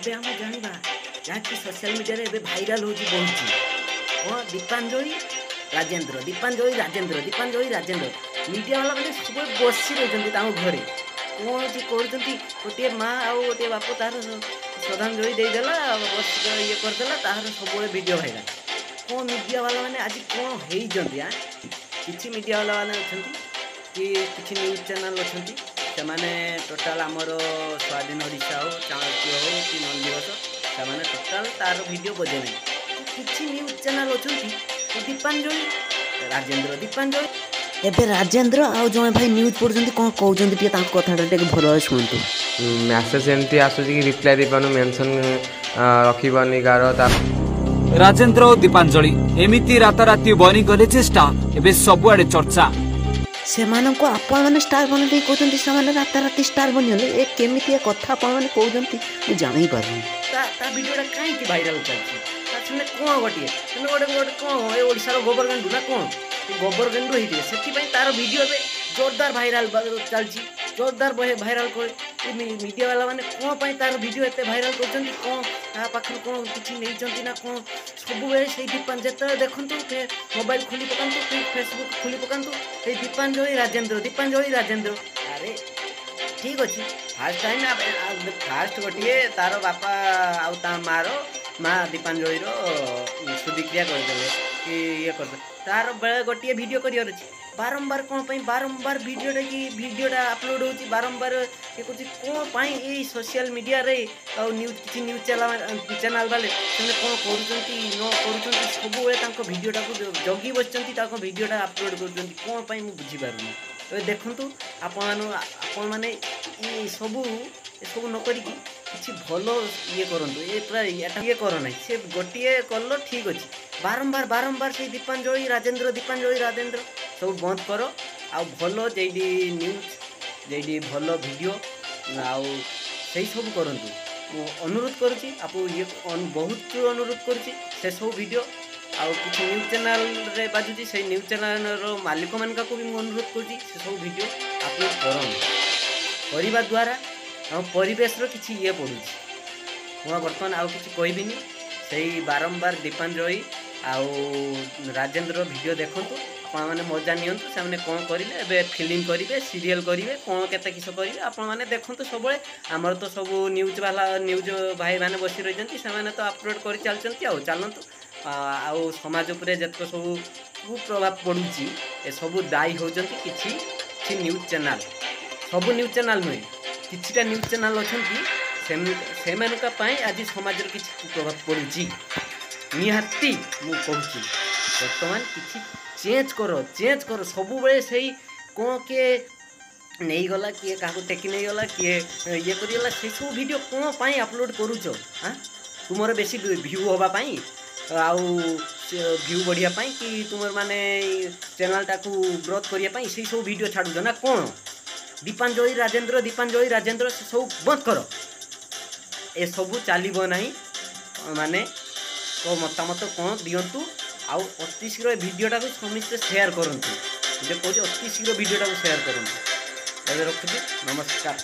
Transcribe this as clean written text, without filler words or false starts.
ଏବେ ଆମେ ଜାଣିବା ଯାହାକି ସୋସିଆଲ ମିଡ଼ିଆରେ ଏବେ ଭାଇରାଲ ହେଉଛି ବହୁତ। କ'ଣ ଦୀପାଞ୍ଜଳି ରାଜେନ୍ଦ୍ର, ଦୀପାଞ୍ଜଳି ରାଜେନ୍ଦ୍ର, ଦୀପାଞ୍ଜଳି ରାଜେନ୍ଦ୍ର। ମିଡ଼ିଆ ବାଲା ମାନେ ସବୁବେଳେ ବସି ରହିଛନ୍ତି ତାଙ୍କ ଘରେ, କ'ଣ ଯେ କରୁଛନ୍ତି। ଗୋଟିଏ ମା ଆଉ ଗୋଟିଏ ବାପ ତାର ଶ୍ରଦ୍ଧାଞ୍ଜଳି ଦେଇଦେଲା, ବସ ଇଏ କରିଦେଲା, ତାହାର ସବୁବେଳେ ଭିଡ଼ିଓ ଭାଇରାଲ। କ'ଣ ମିଡ଼ିଆ ବାଲା ମାନେ ଆଜି କ'ଣ ହେଇଛନ୍ତି? ଆଁ, କିଛି ମିଡ଼ିଆ ବାଲା ମାନେ ଅଛନ୍ତି କି କିଛି ନ୍ୟୁଜ୍ ଚ୍ୟାନେଲ୍ ଅଛନ୍ତି, ସେମାନେ ଟୋଟାଲ୍ ଆମର ସ୍ୱାଧୀନ ଓଡ଼ିଶା ହଉ, ଚାଣକ୍ୟ ହଉ କି ନନ୍ଦିଘୋଷ, ସେମାନେ ଟୋଟାଲ୍ ତାର ଭିଡ଼ିଓ ବଜେଇ ନାହିଁ। କିଛି ନ୍ୟୁଜ୍ ଚ୍ୟାନେଲ୍ ଅଛନ୍ତି ଦୀପାଞ୍ଜଳି ରାଜେନ୍ଦ୍ର, ଦୀପାଞ୍ଜଳି। ଏବେ ରାଜେନ୍ଦ୍ର ଆଉ ଜଣେ ଭାଇ ନ୍ୟୁଜ୍ ପଢ଼ୁଛନ୍ତି, କ'ଣ କହୁଛନ୍ତି ଟିକେ ତାଙ୍କ କଥାଟା ଟିକେ ଭଲ ଭାବେ ଶୁଣନ୍ତୁ। ମେସେଜ୍ ଏମିତି ଆସୁଛି କି ରିପ୍ଲାଏ ଦେଇପାରୁନୁ, ମେନସନ୍ ରଖିପାରୁନି କାହାର ତା। ରାଜେନ୍ଦ୍ର ଓ ଦୀପାଞ୍ଜଳି ଏମିତି ରାତାରାତି ବନିଗଲେ ଯେ ଷ୍ଟାର, ଏବେ ସବୁଆଡେ ଚର୍ଚ୍ଚା। ସେମାନଙ୍କୁ ଆପଣମାନେ ଷ୍ଟାର ବନେଇ ଦେଇ କହୁଛନ୍ତି ସେମାନେ ରାତାରାତି ଷ୍ଟାର ବନିଗଲେ। ଏ କେମିତିଆ କଥା ଆପଣମାନେ କହୁଛନ୍ତି ମୁଁ ଜାଣି ପାରୁନି। ତା ଭିଡ଼ିଓଟା କାହିଁକି ଭାଇରାଲ ଚାଲିଛି? ତା ସେମାନେ କ'ଣ ଗୋଟିଏ ସେମାନେ ଗୋଟେ ଗୋଟେ କ'ଣ ଏ ଓଡ଼ିଶାର ଗୋବର ଗାଣ୍ଡୁ ନା କ'ଣ? ଗୋବର ଗାଣ୍ଡୁ ହେଇଥିବେ, ସେଥିପାଇଁ ତାର ଭିଡ଼ିଓ ଏବେ ଜୋରଦାର ଭାଇରାଲ ଚାଲିଛି, ଜୋରଦାର ଭାଇରାଲ କରେ। ଏ ମିଡ଼ିଆ ବାଲା ମାନେ କ'ଣ ପାଇଁ ତାର ଭିଡ଼ିଓ ଏତେ ଭାଇରାଲ କରୁଛନ୍ତି? କ'ଣ ତା ପାଖରୁ କ'ଣ କିଛି ନେଇଛନ୍ତି ନା କ'ଣ? ସବୁବେଳେ ସେଇ ଦୀପାନ, ଯେତେବେଳେ ଦେଖନ୍ତୁ ମୋବାଇଲ ଖୋଲି ପକାନ୍ତୁ କି ଫେସବୁକ୍ ଖୋଲି ପକାନ୍ତୁ, ସେଇ ଦୀପାଞ୍ଜଳି ରାଜେନ୍ଦ୍ର, ଦୀପାଞ୍ଜଳି ରାଜେନ୍ଦ୍ର। ଆରେ ଠିକ୍ ଅଛି, ଫାଷ୍ଟ ଟାଇମ୍ ଫାଷ୍ଟ ଗୋଟିଏ ତାର ବାପା ଆଉ ତା ମାଆର, ମା ଦୀପାଞ୍ଜଳିର ଶୁଦ୍ଧିକ୍ରିୟା କରିଦେଲେ କି ଇଏ କରିଦେଲେ, ତାର ବେଳେ ଗୋଟିଏ ଭିଡ଼ିଓ କରିବାର ଅଛି। ବାରମ୍ବାର କ'ଣ ପାଇଁ ବାରମ୍ବାର ଭିଡ଼ିଓଟା କି ଭିଡ଼ିଓଟା ଅପଲୋଡ଼ ହେଉଛି, ବାରମ୍ବାର ଇଏ କରୁଛି କ'ଣ ପାଇଁ? ଏଇ ସୋସିଆଲ ମିଡ଼ିଆରେ ଆଉ ନ୍ୟୁଜ୍, କିଛି ନ୍ୟୁଜ୍ ଚ୍ୟାନେଲ୍ ବାଲେ ସେମାନେ କ'ଣ କରୁଛନ୍ତି ନ କରୁଛନ୍ତି, ସବୁବେଳେ ତାଙ୍କ ଭିଡ଼ିଓଟାକୁ ଜଗି ବସିଛନ୍ତି, ତାଙ୍କ ଭିଡ଼ିଓଟା ଅପଲୋଡ଼ କରୁଛନ୍ତି କ'ଣ ପାଇଁ ମୁଁ ବୁଝିପାରୁନି। ଏବେ ଦେଖନ୍ତୁ ଆପଣମାନେ ଏ ସବୁ ଏସବୁ ନ କରିକି କିଛି ଭଲ ଇଏ କରନ୍ତୁ। ଏ ପୁରା ଏଟା ଇଏ କର ନାହିଁ, ସେ ଗୋଟିଏ କଲ ଠିକ୍ ଅଛି, ବାରମ୍ବାର ବାରମ୍ବାର ସେଇ ଦୀପାଞ୍ଜଳି ରାଜେନ୍ଦ୍ର, ଦୀପାଞ୍ଜଳି ରାଜେନ୍ଦ୍ର ସବୁ ବନ୍ଦ କର। ଆଉ ଭଲ ଯେଇଠି ନ୍ୟୁଜ୍, ଯେଇଠି ଭଲ ଭିଡ଼ିଓ ଆଉ ସେଇ ସବୁ କରନ୍ତୁ। ମୁଁ ଅନୁରୋଧ କରୁଛି ଆପଣ ଇଏ ବହୁତ ଅନୁରୋଧ କରୁଛି, ସେସବୁ ଭିଡ଼ିଓ ଆଉ କିଛି ନ୍ୟୁଜ୍ ଚ୍ୟାନେଲ୍ରେ ବାଜୁଛି, ସେଇ ନ୍ୟୁଜ୍ ଚ୍ୟାନେଲ୍ର ମାଲିକମାନଙ୍କୁ ବି ମୁଁ ଅନୁରୋଧ କରୁଛି, ସେସବୁ ଭିଡ଼ିଓ ଅପଲୋଡ଼ କରନ୍ତୁ। କରିବା ଦ୍ୱାରା ଆମ ପରିବେଶର କିଛି ଇଏ ପଡ଼ୁଛି। ମୁଁ ବର୍ତ୍ତମାନ ଆଉ କିଛି କହିବିନି। ସେଇ ବାରମ୍ବାର ଦୀପାଞ୍ଜଳି ଆଉ ରାଜେନ୍ଦ୍ର ଭିଡ଼ିଓ ଦେଖନ୍ତୁ ଆପଣମାନେ, ମଜା ନିଅନ୍ତୁ। ସେମାନେ କ'ଣ କରିଲେ, ଏବେ ଫିଲ୍ମ କରିବେ, ସିରିଏଲ୍ କରିବେ, କ'ଣ କେତେ କିସ କରିବେ, ଆପଣମାନେ ଦେଖନ୍ତୁ ସବୁବେଳେ। ଆମର ତ ସବୁ ନ୍ୟୁଜ୍ ବାଲା, ନ୍ୟୁଜ୍ ଭାଇମାନେ ବସି ରହିଛନ୍ତି, ସେମାନେ ତ ଅପଲୋଡ଼ କରି ଚାଲିଛନ୍ତି। ଆଉ ଚାଲନ୍ତୁ, ଆଉ ସମାଜ ଉପରେ ଯେତେକ ସବୁ କୁପ୍ରଭାବ ପଡ଼ୁଛି, ଏସବୁ ଦାୟୀ ହେଉଛନ୍ତି କିଛି କିଛି ନ୍ୟୁଜ୍ ଚ୍ୟାନେଲ୍। ସବୁ ନ୍ୟୁଜ୍ ଚ୍ୟାନେଲ୍ ନୁହେଁ, କିଛିଟା ନ୍ୟୁଜ୍ ଚ୍ୟାନେଲ୍ ଅଛନ୍ତି, ସେମାନଙ୍କ ପାଇଁ ଆଜି ସମାଜରେ କିଛି କୁପ୍ରଭାବ ପଡ଼ୁଛି ନିହାତି। ମୁଁ କହୁଛି ବର୍ତ୍ତମାନ କିଛି ଚେଞ୍ଜ କର, ଚେଞ୍ଜ କର। ସବୁବେଳେ ସେଇ କ'ଣ କିଏ ନେଇଗଲା, କିଏ କାହାକୁ ଟେକି ନେଇଗଲା, କିଏ ଇଏ କରିଗଲା, ସେସବୁ ଭିଡ଼ିଓ କ'ଣ ପାଇଁ ଅପଲୋଡ଼ କରୁଛ? ଆଁ, ତୁମର ବେଶୀ ଭ୍ୟୁ ହେବା ପାଇଁ ଆଉ ଭ୍ୟୁ ବଢ଼ିବା ପାଇଁ କି ତୁମର ମାନେ ଚ୍ୟାନେଲ୍ଟାକୁ ଗ୍ରୋଥ୍ କରିବା ପାଇଁ ସେଇ ସବୁ ଭିଡ଼ିଓ ଛାଡ଼ୁଛ ନା କ'ଣ? ଦୀପାଞ୍ଜଳି ରାଜେନ୍ଦ୍ର, ଦୀପାଞ୍ଜଳି ରାଜେନ୍ଦ୍ର ସେସବୁ ବନ୍ଦ କର, ଏସବୁ ଚାଲିବ ନାହିଁ। ମାନେ ମତାମତ କ'ଣ ଦିଅନ୍ତୁ ଆଉ ଅତି ଶୀଘ୍ର ଏ ଭିଡ଼ିଓଟାକୁ ସମସ୍ତେ ସେୟାର କରନ୍ତୁ। ଯେ କହୁଛି, ଅତି ଶୀଘ୍ର ଭିଡ଼ିଓଟାକୁ ସେୟାର କରନ୍ତୁ। ଏବେ ରଖୁଛି, ନମସ୍କାର।